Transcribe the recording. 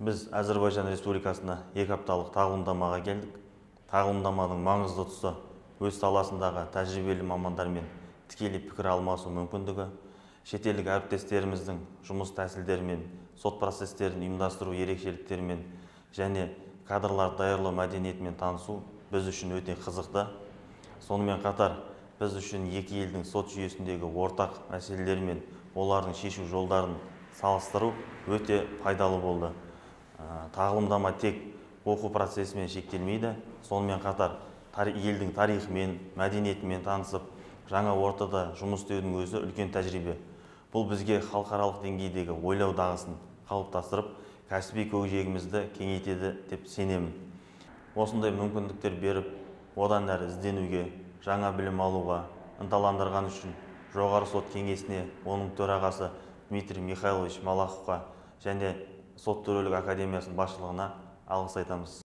Біз Әзірбайжан Республикасына 2 апталық тағылымдамаға келдік. Тағылымдаманың маңызды тұсы өз саласындағы тәжірибелі мамандармен тікелей пікір алмасу мүмкіндігі, шетелдік әріптестеріміздің жұмыс тәсілдерімен, сот процестерін ұйымдастыру ерекшеліктерімен және кадрлар даярлау мәдениетімен танысу біз үшін өте қызықты. Сонымен қатар біз үшін екі елдің сот жүйесіндегі ортақ мәселелер мен олардың шешу жолдарын салыстыру өте пайдалы болды. Тағылымдама тек оқу процесімен шектелмейді, сонымен қатар елдің тарихымен, мәдениетімен танысып, жаңа ортада жұмыс істеудің өзі үлкен тәжірибе. Бұл бізге халықаралық деңгейдегі ойлау дағдысын қалыптастырып, кәсіби көкжиегімізді кеңейтеді деп сенемін. Осындай мүмкіндіктер беріп, одан әрі ізденуге, жаңа білім алуға ынталандырған үшін Жоғары сот кеңесіне, оның төрағасы Дмитрий Михайлович Малаховқа және сот төрелік академиясының басшылығына алғыс айтамыз.